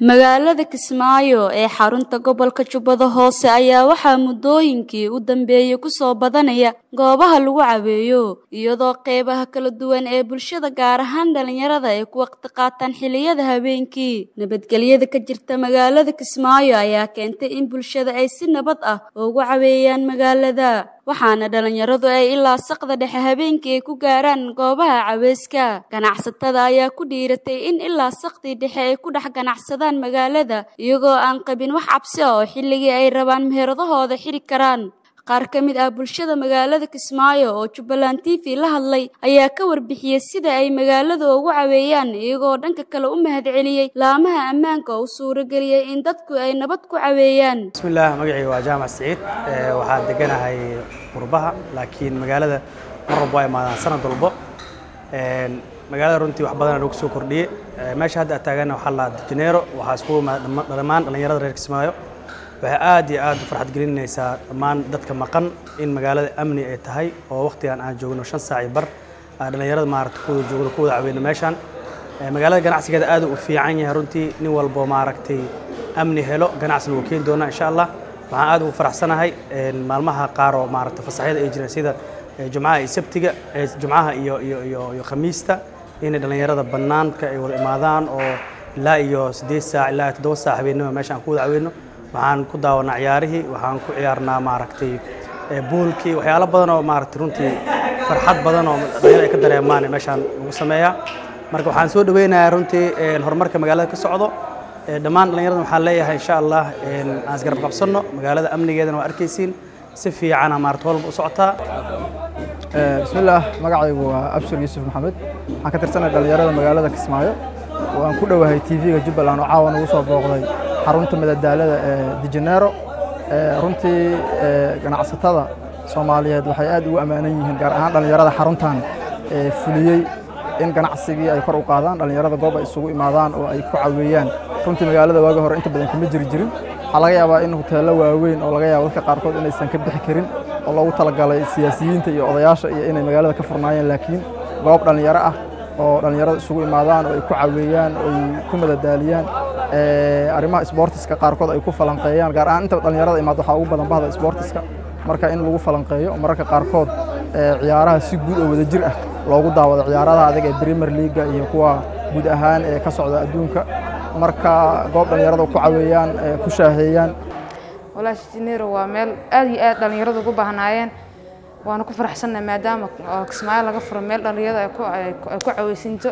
Magaalada Kismaayo ee xarunta gobolka Jubbada Hoose ayaa waxaa muddooyinkii u dambeeyay ku soo badanaya goobaha lagu caweeyo, iyadoo qeybaha kala duwan ee bulshada, gaar ahaan dhalinyarada, ay ku waqti qaataan xilliyada habeenkii. Nabadgelyada ka jirta magaalada Kismaayo ayaa keentay in bulshada ay si nabad ah ugu caweeyaan magaalada, waxaana dhalinyaradu ay ilaa saqda dhexe habeenkii ay ku gaaraan goobaha caweyska. Ganacsatada ayaa ku dhiiratay in ilaa saqdii dhexe ay ku dhex ganacsadaan magaalada, iyagoo aan qabin wax cabsi ah oo xilligii ay rabaan meheradahooda xiri karaan. Qaar ka mid ah bulshada magaalada Kismaayo oo Jubbaland TV la hadlay ayaa ka warbixiyey sida ay magaalada ugu caweeyaan, iyagoo dhanka kale u mahadceliyey laamaha ammaanka oo u suurageliyey in dadku ay nabad ku caweeyaan. Bismillaah, magacayga waa Jaamac Siciid. Waxaan deganahay qurbaha, laakiin magaalada mar walba waa imaadaan sanad walbo. Magaalada runtii wax badan lagu soo kordhiyey. Meesha hadda aad taagana waxaa la Janeiro, waxaa iskugu imaada dhammaan dhalinyarada reer Kismaayo. Waxay aad iyo aad u farxad gelinaysaa dhammaan dadka maqan in magaalada amni ay tahay, oo waqtigan aan joogno 5:15 dhalinyarada maaragta ku wada joogno, ku wada caweyno meeshaan. Magaalada ganacsigeeda aad u fiican yahay runtii. Nin walbo maaragtay amni helo, ganacsina wuu keeni doonaa insha Allah. Waxaan aad ugu faraxsanahay maalmaha qaar oo maaragtay fasaxyada ay jiraan, sida Jumcaha iyo Sabtiga, Jumcaha iyo Khamiista, inay dhalinyarada bannaanka ay wada imaadaan oo ilaa iyo 8 saac ilaa 7 saac habeenimo meesha aan ku wada caweyno. Waxaan ku daawanaa ciyaarihii, waxaan ku ciyaarnaa maaragtay buulkii, waxyaalo badan oo maaragtay runtii farxad badan oo dhalinyarada ay ka dareemaan meeshaan lagu sameeyaa. Marka waxaan soo dhaweynayaa runtii horumarka magaalada ka socdo. Dhammaan dhalinyarada waxaan leeyahay, insha Allah aan isgarab qabsanno magaalada, amnigeedana waa arkaysiin, si fiicana maaragtay howlba u socotaa. Bismillaah, magacaygu waa Abshir Yuusuf Maxamed. Waxaan ka tirsanahay dhalinyarada magaalada Kismaayo. Waan ku dhowahay TV-ga Jubbaland oo caawa nagu soo booqday xarunta madadaalada ee Dijaneero. Runtii ganacsatada Soomaaliyeed waxay aad ugu ammaanan yihiin, gaar ahaan dhalinyarada xaruntan fuliyey, in ganacsigii ay kor u qaadaan, dhalinyarada goob ay isugu imaadaan oo ay ku caweeyaan. Runtii magaalada waagi hore inta badan kama jiri jirin. Waxaa laga yaabaa in huteello waaweyn oo laga yaabo dadka qaarkood inaysan ka bixi karin oo loogu talagalay siyaasiyiinta iyo odayaasha iyo inay magaalada ka furnaayeen, laakiin goob dhalinyaro ah oo dhalinyarada isugu imaadaan oo ay ku caweeyaan oo ay ku madadaaliyaan, arrimaha isboortiska qaarkood ay ku falanqeeyaan, gaar ahaan inta dhalinyarada imaado waxaa ugu badan bahda isboortiska. Marka in lagu falanqeeyo, mararka qaarkood ciyaaraha si guud oo wadajir ah loogu daawado, ciyaaraha adag ee Premier League iyo kuwa guud ahaan ee ka socda adduunka. Marka goob dhalinyarada ku caweeyaan, ku shaaheeyaan. Walaahi, Janeiro waa meel aad iyo aad dhalinyaradu ugu baahnaayeen, waana ku faraxsannahay maadaama Kismaayo laga furo meel dhalinyarada ay ku caweysinto.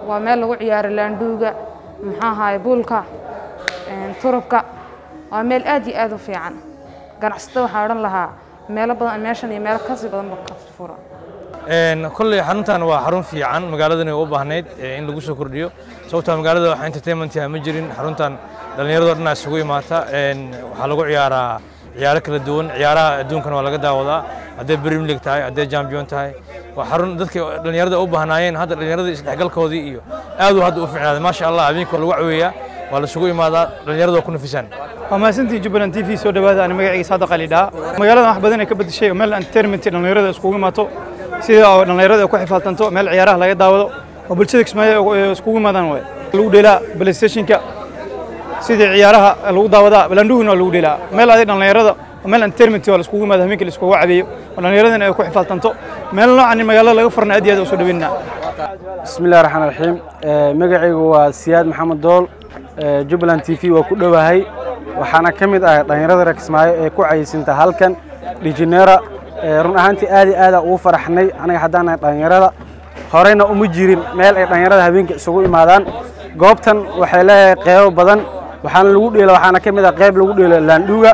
Waa meel lagu ciyaaro laandhuuga, muxuu ahaay, buulka, turubka. Waa meel aad iyo aad u fiican. Ganacsatada waxaa odhan lahaa meelo badan meeshan iyo meelo kasii badanba ka fura. Kolley xaruntan waa xarun fiican, magaaladani u baahnayd in lagu soo kordhiyo, sababtoo magaalada wax entertainment ma jirin. Xaruntan dhalinyarado dhan isugu imaata, waxaa lagu ciyaaraa ciyaaro kala duwan, ciyaaraha adduunkana waa laga daawadaa, hadday Premier League tahay, hadday Champion tahay. Waa xarun dadka dhalinyarada u baahnaayeen. Hadda dhalinyarada isdhexgalkoodii iyo aad u hadda u fiicnaaday, maasha Allah. Habeenkii waa lagu caweeyaa, waa la isugu imaadaa, dhalinyarada waa ku nafisaan. Waa mahadsantihiin Jubbaland TV, soo dhawaada. Ani magacayga Saadiq Ali dhaa. Magaaladan wax badan ay ka bedeshay oo meel entertainment dhalinyarada iskugu imaato, sida oo dhalinyarada ay ku xifaaltanto, meel ciyaaraha laga daawado oo bulshada Kismaayo iskugu imaadaan. Waay lagu dheelaa PlayStationka, sidii ciyaaraha lagu daawadaa, landhuhuna waa lagu dheelaa. Meel adag dhalinyarada oo meel entertainment waa la iskugu imaado, habeenkii la iskugu cabeeyo oo dhalinyaradana ay ku xifaaltanto. Meel noocan in magaalada laga furna aad iyo aad u soo dhaweynaa. Bismi illahi raxmaan raxiim, magacaygu waa Siyaad Maxamed Dool. Jubbaland TV waa ku dhowahay. Waxaana ka mid ahay dhalinyarada reer Kismaayo ee ku caysinta halkan Dijaneera. Run ahaantii aad iyo aada ugu faraxnay aniga haddaan nahay dhalinyarada. Horeyna uma jirin meel ay dhalinyarada habeenka isugu imaadaan. Goobtan waxay leedahay qeybo badan, waxaana lagu dheela, waxaana ka mid ah qeyb lagu dheelo laandhuga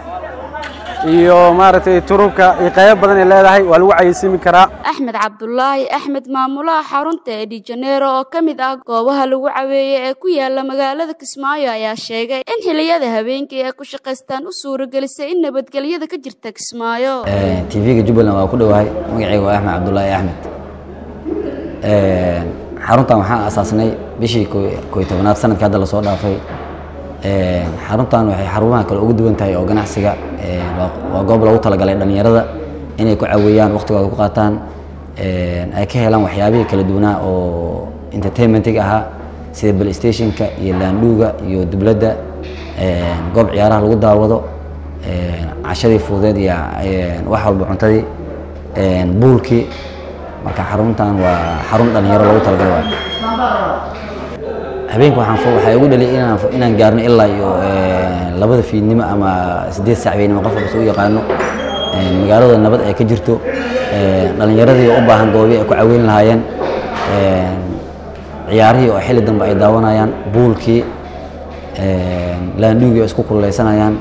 iyo maaragtay turubka iyo qaybo badan ay leedahay, waa lagu cayeysimi karaa. Axmed Cabdulaahi Axmed, maamulaha xarunta ee Dijaneero oo ka mid ah goobaha lagu caweeye ee ku yaala magaalada Kismaayo, ayaa sheegay in xilliyada habeenkii ay ku shaqaystaan u suuragelisay in nabadgelyada ka jirta Kismaayo. TV-ga Jubbaland waa ku dhowahay. Magacayga waa Axmed Cabdulaahi Axmed. Xaruntan waxaan aasaasnay bishii 11aad sanadka hadda lasoo dhaafay. Xaruntan waxay xarumaha kale ugu duwan tahay oo ganacsiga waa goob loogu talagalay dhalinyarada inay ku caweeyaan, waqtigooda ku qaataan, ay ka helaan waxyaabihii kala duwanaa oo entertainmentiga ahaa. sida PlayStationka iyo laandhuuga iyo dubladda, goob ciyaaraha lagu daawado, cashadii fududeed iyo wax walba, cuntadii, buulkii. Marka xaruntan waa xarun dhalinyaro loogu talagalay waay. Habeenka waxaa igu dhaliyay inaan gaarno ilaa iyo 2da fiidnimo ama 8 saac habeenimo, qof walba si u yaqaano. Magaalada nabad ay ka jirto, dhalinyaradii u baahan goobii ay ku caweyn lahaayeen, ciyaarihii oo xilli dambe ay daawanayaan, buulkii, laandhuugii oo isku kululeysanayaan.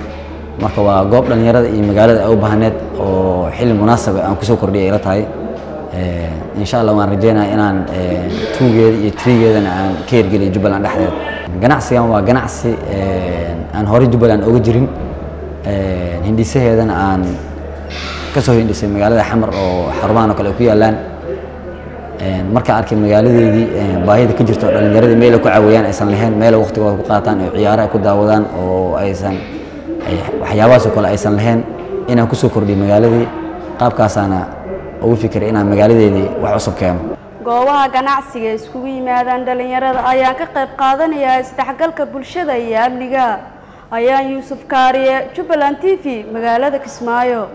Marka waa goob dhalinyarada iyo magaalada ay u baahneed oo xilli munaasab aan kusoo kordhiyay ila tahay. Insha Allah waan rajeynaya inaan 2-geeda iyo 3-geedana aan ka hirgeliyo Jubbaland dhexdeeda. Ganacsigan waa ganacsi aan horey Jubbaland oga jirin, hindhisaheedana aan kasoo hindhisay magaalada Xamar oo xarumahan oo kale ay ku yaalaan. Markaan arkay magaaladeedii baahida ka jirto, dhalinyaradii meel ay ku caawiyaan aysan lahayn, meel ay waqtigooda ku qaataan oo ciyaaraha ku daawadaan oo aysan waxyaabahaas oo kale aysan lahayn, inaan kusoo kordhiyo magaaladii, qaabkaasaana ugu fikiray inaan magaaladeedii wax cusub keeno. Goobaha ganacsiga iskugu yimaadaan dhalinyarada ayaa ka qayb qaadanaya isdhexgalka bulshada iyo amniga. Ayaan Yuusuf Kaariye, Jubbaland TV, magaalada Kismaayo.